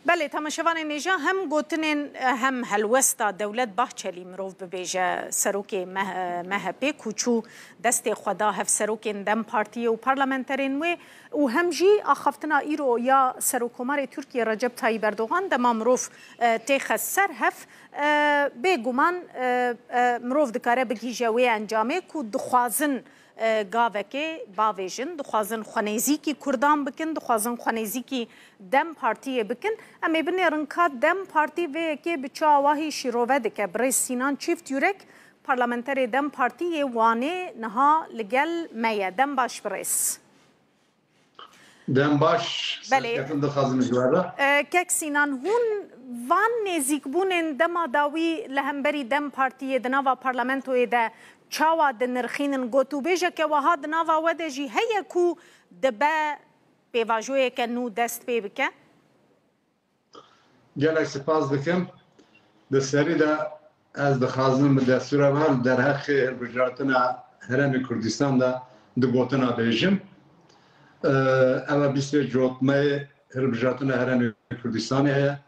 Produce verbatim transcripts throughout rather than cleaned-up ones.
Belê, temaşevanên hêja, hem gotinên, e, hem helwesta Dewlet Bahçelî mirov bibêje serokê M H P ku çû destê xwe da hevserokên DEM Partiyê û parlamenterên wê û hem jî axaftina îro ya Serokkomarê Tirkiyê Recep Tayyip Erdogan dema mirov, e, têxe ser hev, e, bêguman, e, e, mirov dikare bigihîje wê encamê ku dixwazin e, gavekê bavêjin, dixwazin xwenêzîkî Kurdan bikin, dixwazin xwenêzîkî DEM Partiyê bikin. Em ê binêrin ka DEM Partî vê yekê bi çi awahî şîrove dike. Birêz Sînan Çîftyurek, parlamenterê DEM Partî yê Wanê niha li gel me ye. Dem baş birêz. Dem baş, Belê. Serkeftin dixwazim ji we re. E, Kek Sînan, hûn van nêzîkbûnên dema dawî li hemberî DEM Partiyê di nava parlamentoyê de çawa dinirxînin? Gotûbêjeke weha di nava we de jî heye ku dibe pêvajoyeke nû dest pê bike? Gelek spas dikim. Di serî de ez dixwazim bi destûra me li derheqê hilbijartina Herêmê Kurdistan de du gotina bêjim. Ev e bîst cotmeyê hilbijartina Herêmê Kurdistanê heye.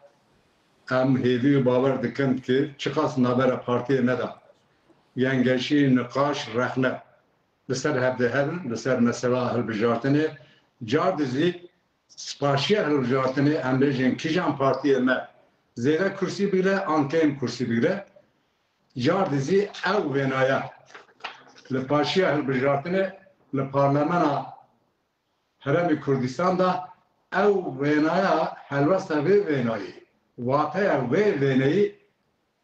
Em hêvî û bawer dikin ki çiqas navbera partiyê me de yengeşî, niqaş, rexne li ser hev de hebin, li ser mesela hilbijartinê, car dizî spaşiya hilbijartinê, em bêjin kîjan partiyê me zêde kursî bigre an kêm kursî bigre, car dizî ew wênaya li paşiya hilbijartinê li parlemena Herêmê Kurdistan de ew wênaya, helwesta vê wênayî, wateya vê wêneyî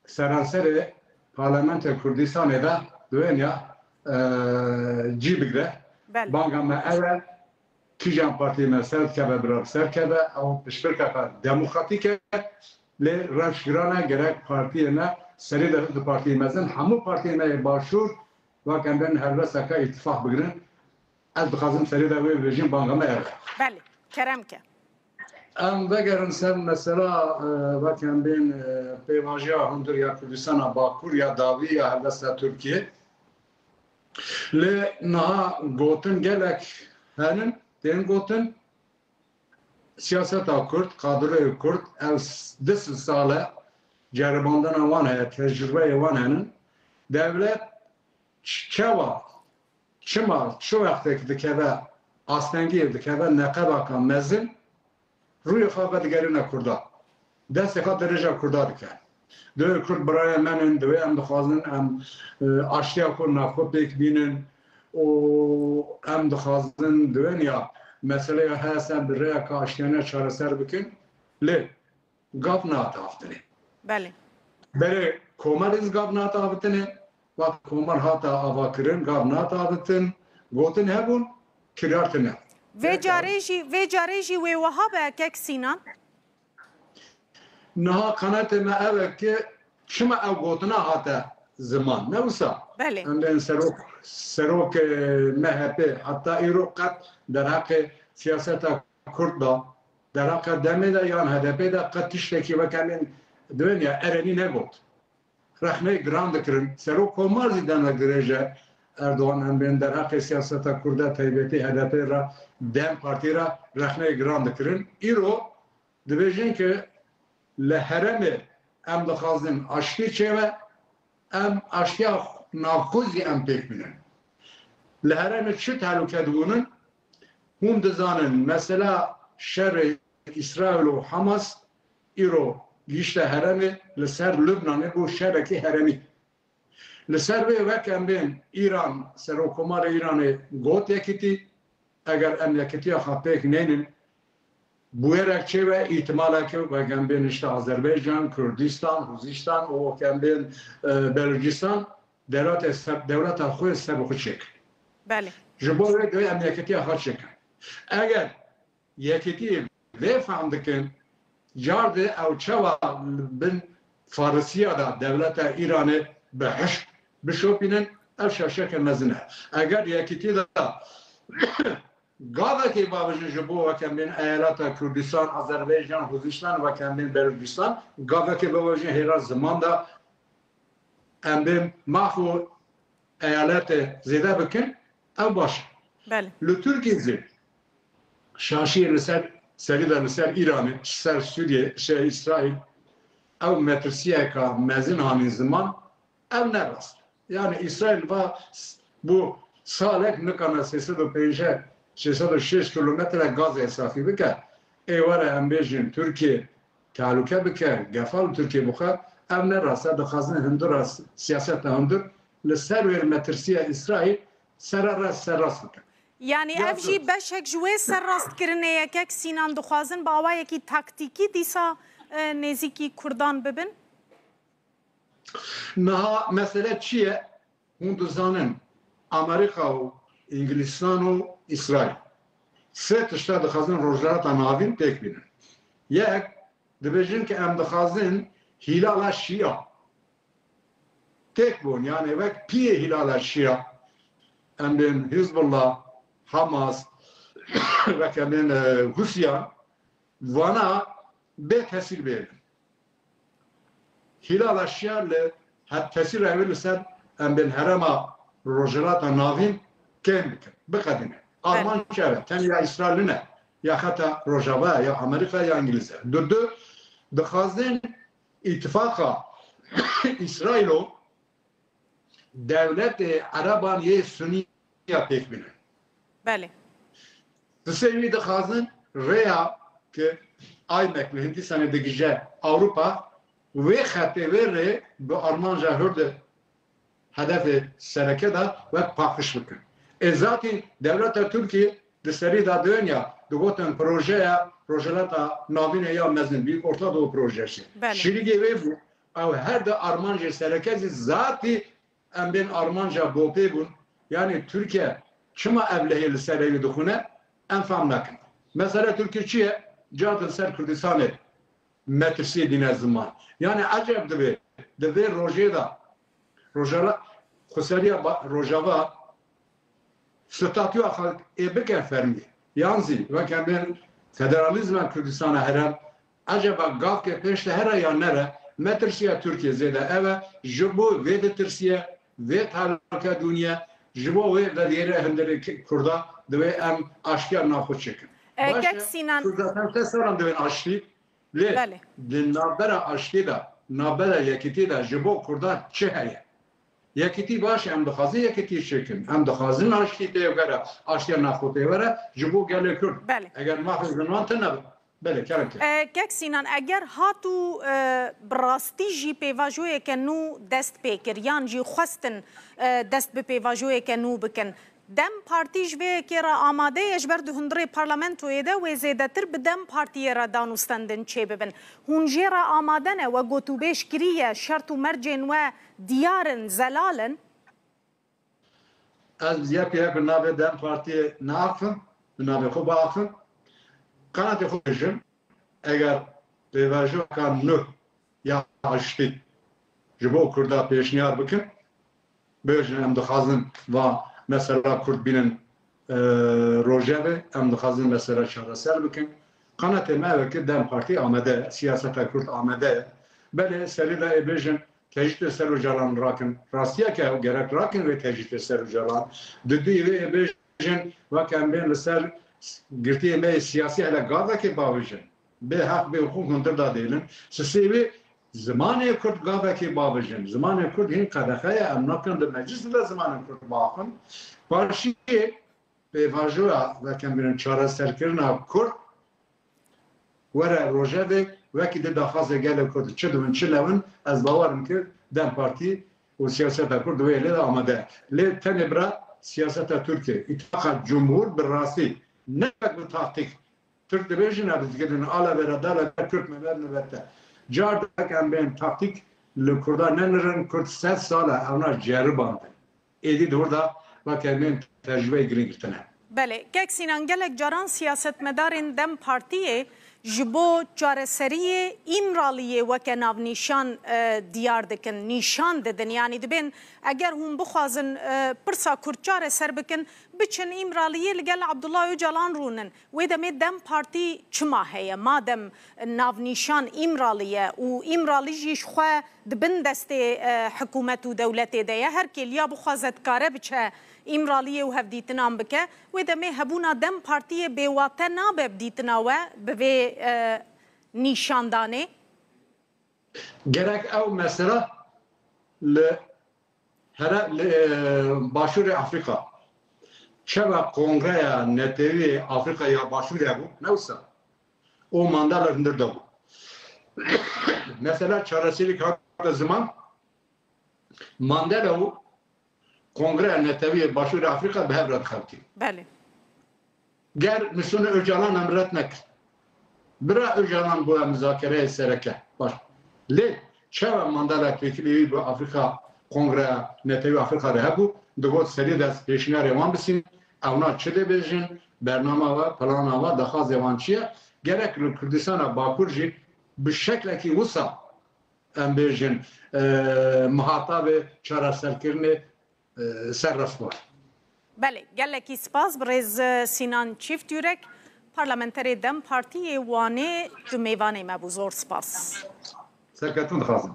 seranserê Parlamentoya Kurdistanê de diwêniya, e, cî bigre. Belê. Banga me ev e, kîjan partiyê me ser dikeve, bila bi ser keve, ew piştgirkeke demokratîk e, lê rewş giran e, gerek partiyê me serî de du partiyê mezin, hemû partiyê me yê Başûr, wek em bên helwesteke îtîfaq bigirin. Ez dixwazim serê de wê bibêjim, banga me ev e. Belê, kerem ke. Em vegerin ser mesela, e, wek em bên, e, pêvajoya hundir ya Kurdistana Bakur ya dawî ya helwesta Tirkiyê. Lê niha gotin gelek henin, tên gotin, siyaseta Kurd, kadroyê Kurd, ev s-, du sed sal e ceribandina wan heye, tecrubeyê wan henin. Dewlet ç-, çawa, çima, çi wextek dikeve astengiyê, dikeve neqebaka mezin, rûyê xwe vedigerîne Kurda. Destê xwe dirêja Kurda dike. Divê Kurd birayê me in, divê em dixwazin em, e, aştiya xwe navxwe pêk bînin û em dixwazin divên ya meseleya heye ser bi rêyeke aştiyane çareser bikin. Lê gav nehate avêtinê. Belê. Berê komarê zî gav nehate avêtinê. Wexta komar hate avakirin, gav nehate avêtin. Gotin hebûn, kiryar tune. Vê carê jî, vê carê jî wê wiha be, Kek Sînan? Niha qenetê me ev e ki çima ew gotina hate ziman. Ne wisa? Belê. Em bên serok, serok, e, M H P heta îro qet derheqê siyaseta Kurd de, derheqê demê de yan H D P de qet tiştekî wek em bên diwên ya erenî negot. Rexneyê giran dikirin. Serok Komar zî dema dirêj e Erdogan em bên derheqê siyaseta Kurd de taybetî H D P re, DEM Partî re rexneyê giran dikirin. Îro dibêjin ki li herêmê em dixwazin aştî çêbe, em aştiya navxwe zî em pêk bînin. Li herêmê çi tehlûke dibûnin? Hûn dizanin mesela şerê Îsraîl û Hamas îro gihîşte herêmê, li ser Lubnanê bû şerekî herêmî. Li ser vê wek em bên Îran, Serokkomarê Îranê got yekîtî, eger em yekîtiya xwe pêk neynin, bûyerek çêbe, îhtimaleke wek em bên işte Azerbaycan, Kurdistan, Huzistan û wek em bên, e, Belucistan, dewlete ser, dewleta xwe ser bi xwe çêkin. Belê. Ji bo wê divê em yekîtiya xwe çêkin. Eger yekîtî vê fehm dikin, car de ew çawa li bin farisiya de dewleta Îranê bi hişk bişopînin, ev şaşeke mezin e. Eger yekîtî de gavekê bavêjin ji bo wek em bên eyaleta Kurdistan, Azerbaycan, Huzistan, wek em bên Belucistan, gavekê bavêjin hêra ziman de em bên maf û eyaletê zêde bikin, ew baş e. Belê. Li Tirkiyê zî şaşiyê li ser serî de li ser Îranê, ser Sûriyê, şey, Îsraîl, ew metirsiyeka mezin hanî ziman, ev ne rast. Yani Îsraîl va s-, bu salek nikane sê sed û pêncî, sê sed û şêst kilometre gaz esafî bike. Ê were em bêjin Tirkiye tehlûke bike, gefa li Tirkiye bixwe, ev ne rast e, dixwazin hundir a s-, siyaseta hundir li ser wê metirsiya Îsraîl sere rast, ser rast bikin. Yanî Ya ev jî tu- beşek ji wê serrastkirinê ye. Kek Sînan, dixwazin bi awayekî taktîkî dîsa, e, nêzîkî Kurdan bibin? Niha mesele çi ye? Hûn dizanin, Amerîka û Îngilîstan û Îsraîl sê tişta dixwazin Rojhilata Navîn pêk bînin. Yek, dibêjin ke em dixwazin Hîlala Şîa têk bûn, yani wek piyê Hîlala Şîa, em bên Hizbullah, Hamas, wek em bên, e, Husiyan, vana bê tesîr bênin. Hîlala Şîa li he-, tesîra wê li ser em bên herêma Rojhilata Navîn kêm bikin, biqedîne. Belê. Armanc ev e, tenê ya Îsraîl nine, ya xeta Rojava, ya Amerîka, ya Îngilîz e. Du, du, dixwazin îtifaqa Îsraîlo dewletê Ereban yê Sunî ya pêk bînin. Belê. Sisê wî dixwazin rêya ke IMEK li Hindistanê digije Ewropa, wê xetê wê rê bi armanca hurd hedefê sereke de wek paqij bikin. Ê zatî dewleta Tirkî di serî de dibên ya, digotin projeya Rojhilata Navînê ya mezin bî, Orta Doğu projesi. Belê. Şirîgê wê bû, ew her di armancê sereke zî zatî em bên armanca bopê bûn. Yani Tirkiye çima ev lehê li ser ewî dixwine, em fam nakin. Mesela Tirkiye çi ye? Car di li ser Kurdistanê metirsiyê dîne ziman. Yani eceb dibe, di vê rojê de Rojava, xuseriya ba-, Rojava statûya xwe ê bike fermî. Yan zî weke bên federalîzma Kurdistana here, eceba gavke pêş de here ya nere, metirsiya Tirkiye zêde ev e, ji bo vê ditirsiye, vê tehlike dûniye, ji bo wê vediyêre hundirê Kurda divê em aştiya navxwe çêkin. E, Baş e, Kek Sînan. Kurda te salan divên aştî, Lê Belê. di navbera aştî de, navbera yekîtî de ji bo Kurdan çi heye? Yekîtî baş e, em dixwazin yekîtî çêkin. Em dixwazin aştî tê were, aştiya navxwe tê were ji bo gelê Kurd. Belê. Eger mafê ziman tune be, belê, kerem ke. E, Kek Sînan, eger hat û, e, bi rastî jî pêvajoyeke nû dest pê kir, yan jî xwestin, e, dest bi pêvajoyeke nû bikin, DEM Partî ji vê yekê re amade ye, ji ber di hundirê parlamentoyê de wê zêdetir bi DEM Partiyê re danûstendin çêbibin. Hûn jê re amade ne? We gotûbêj kiriye, şert û mercên we diyar in, zelal in? Ez yek yek bi navê DEM Partiyê naxim, bi navê xwe biaxim. Qenatê xwe bêjim, eger pêvajoka nû ya aştî ji bo Kurda pêşniyar bikin, bêjin, em dixwazin va mesela Kurd bînin, e, rojevê, em dixwazin mesela çareser bikin. Qenatê me ev e ki DEM Partî amade ye, siyaseta Kurd amade ye. Belê serî de ê bêjin, tecrîdê ser Ocalan rakin. Rastiya ke ew gerek rakin wê tecrîdê ser Ocalan. Didûyê wê ê bêjin, wek em bên li ser girtiyê me yê siyasî hele gavekê bavêjin. Bê heq, bê hiqûq hundir da dêlin. Sisê wê zimanê Kurd gavekê bavêjin. Zimanê Kurd hîn qedexe ye. Em nakin di meclisê de zimanê Kurd biaxivin. Paşiyê pêvajoya, wek em bêjin, çareserkirina Kurd were rojevê, wekî di daxwazê gelê Kurd çi dibin, çi newin, ez bawer im ki DEM Partî û siyaseta Kurd di wê yê lê de amade ye. Lê tenê bira siyaseta Tirkiyê, îtifaqa cumhur bi rastî, ne wek bi taktîk. Tirk dibêjin, ev dikidin, ala vera dala ver Kurd me ver nivete. Car dek em bên taktîk li Kurda nenirin, Kurd sed sal e ewna ceribandin. Êdî di wir de weke bên tecrûbeyê girîng girtine. Belê, Kek Sînan, gelek caran siyasetmedarên DEM Partiyê ji bo çareseriyê Îmraliyê weke navnîşan, e, diyar dikin, nîşan didin. Yanî dibên, eger hûn bixwazin, e, pirsa Kurd çareser bikin, Biçin Îmraliyê li gel Abdullah Ocalan rûnin. Wê demê DEM Partî çima heye? Madem navnîşan Îmrali ye û Îmrali jî ji xwe di bin destê, e, hikûmet û dewletê de ye, her kêliya bixwaze dikare biçe Îmraliyê û hevdîtinan bike. Wê demê hebûna DEM Partiyê bêwate nabe bi dîtina we bi vê, e, nîşandanê? Gerek ew mesela li here li, e, Başûrê Afrîka çawa Kongreya Netewî Afrîka ya Başûrê bû, ne wisa? O Mandela hundir de bû. Mesela çareserî hate ziman, Mandela û Kongreya Netewî Başûrê Afrîka bi hev re dixebitîn. Belê. Ger Misûnê Ocalan em red nekir, bira Ocalan bûye muzakereyê sereke. Baş. Lê çawa Mandela têkilî wî bi Afrîka, Kongreya Netewî Afrîka re hebû, digot serî dest pêşniyarê wan bisîn, ewna çi dê bêjin, bernama we, plana we, daxwazê wan çi ye? Gerek li Kurdistana Bakur jî bi şeklekî wisa, em bêjin, e, mihatabê çareserkirinê, e, ser restbar. Belê, gelekî spas birêz Sînan Çîftyurek, parlamenterê DEM Partî yê Wanê, tu mêvanê me bû. Zor spas. Serkeftin dixwazim.